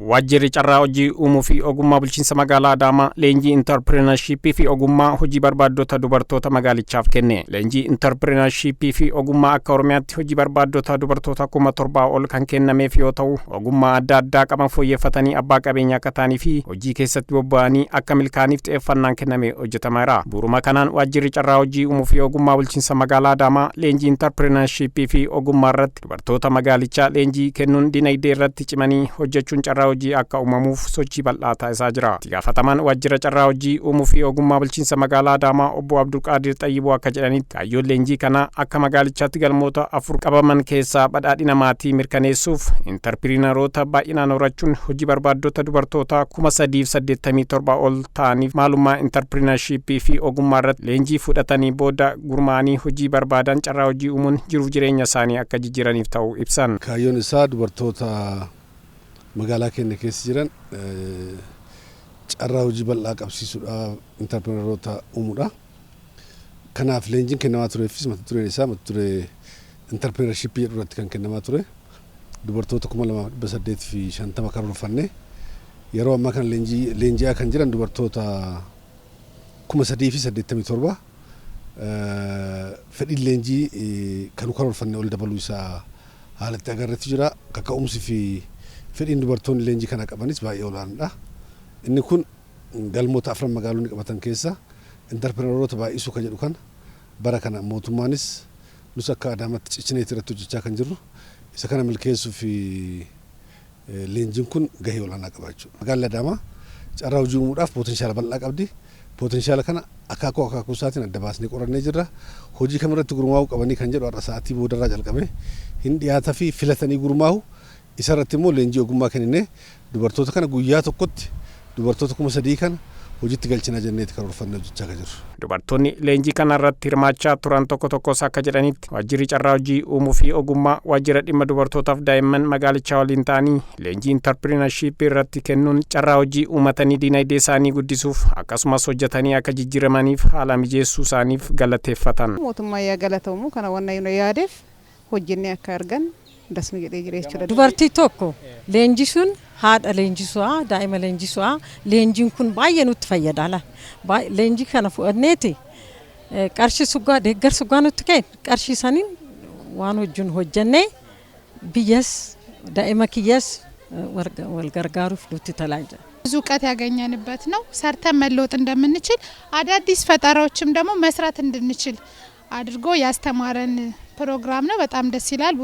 Waajjirri carraa hojii uumuu fi ogummaa bulchiinsa magaalaa Adaamaa leenjii intarpireenarshiippii fi ogummaa hojii barbaaddota dubartoota magaalichaaf kenne. Leenjii intarpireenarshiippii fi ogummaa akka Oromiyaatti hojii barbaaddota dubartoota 7,000 ol kan kennameef yoo ta'u, ogummaa adda addaa qaban fooyyeffatanii abbaa qabeenyaa akka ta'anii fi hojii keessatti bobba'anii akka milkaa'aniif xiyyeeffannaan kenname hojjetameera. Bu'uuruma kanaan waajjirri carraa hojii uumuu fi ogummaa bulchiinsa magaalaa Adaamaa leenjii intarpireenarshiippii fi ogummaa irratti dubartoota magaalichaa leenjii kennuun dinagdee irratti cimanii hojjechuun carraa hojii akka uumamuuf sochii bal'aa taasisaa jira. Itti gaafatamaan waajjira carraa hojii uumuu fi ogummaa bulchiinsa magaalaa Adaamaa obbo Abdulqaadir Xayyiboo akka jedhanitti, kaayyoon leenjii kanaa akka magaalichaatti galmoota afur qabaman keessaa badhaadhina maatii mirkaneessuuf intarpiriinaroota baay'inaan horachuun hojii barbaaddota dubartoota 3,087 ol ta'aniif maalummaa intarpiriinarshiippii fi ogummaa irratti leenjii fudhatanii booda gurmaa'anii hojii barbaadan carraa hojii uumuun jiruuf jireenya isaanii akka jijjiiraniif ta'uu ibsan. Kaayyoon isaa dubartoota magaalaa keenya keessa jiran carraa hojii bal'aa qabsiisuudha, intarpiriinaroota uumuudha. Kanaaf leenjiin kennamaa tureefis mata dureen isaa mata duree intarpiriinarshiippii jedhu irratti kan kennamaa ture. Dubartoota 2,850 karoorfanne, yeroo ammaa kana leenjii leenji'aa kan jiran dubartoota 3,087, fedhiin leenjii kan karoorfanne ol dabaluu isaa haalatti agarreetu jira. Kaka'umsi fi fedhiin dubartoonni leenjii kana qabanis baay'ee olaanaadha. Inni kun galmoota afran magaalonni qabatan keessa intarpiriinaroota baay'isuu kan jedhu kana bara kana mootummaanis nus akka Adaamaatti cichineeti irratti hojjechaa kan jirru, isa kana milkeessuu fi leenjiin kun gahee olaanaa qaba jechuudha. Magaalli Adaamaa carraa hojii uumuudhaaf potenshaala bal'aa qabdi. Potenshaala kana akaakuu akaakuu isaatiin adda baasnee qorannee jirra. Hojii kamirratti gurmaa'uu qabanii kan jedhu har'a sa'aatii boodarraa jalqabee hin dhiyaata fi filatanii gurmaa'u. Isarratti immoo leenjii ogummaa kenninee dubartoota kana guyyaa tokkotti dubartoota 3,000 kana hojiitti galchina jenneeti karoorfannee hojjechaa kan jirru. Dubartoonni leenjii kana irratti hirmaachaa turan tokko tokkos akka jedhanitti, waajjirri carraa hojii uumuu fi ogummaa waajjira dhimma dubartootaaf daa'imman magaalichaa waliin ta'anii leenjii intarpiriinarshiippii irratti kennuun carraa hojii uummatanii diinagdee isaanii guddisuuf akkasumas hojjetanii akka jijjiiramaniif haala mijeessuu isaaniif galateeffatan. Mootummaa yaa galatoomu, kana wanna nu yaadeef hojjennee akka argan das nu jedhee jira jechuudha. Dubartii tokko leenjisuun haadha leenjisu'a, daa'ima leenjisu'a. Leenjiin kun baay'ee nutti fayyada la. Leenjii kana fudhanneeti qarshii suggaa deeggarsa suggaa nutti kennu, qarshii saniin waan hojjennu hojjennee biyyas daa'ima kiyyas wal gargaaruuf nutti tolaa jira. ብዙ እውቀት ያገኘንበት ነው። ሰርተን መለወጥ እንደምንችል፣ አዳዲስ ፈጠራዎችም ደግሞ መስራት እንድንችል አድርጎ ያስተማረን ፕሮግራም ነው። በጣም ደስ ይላል።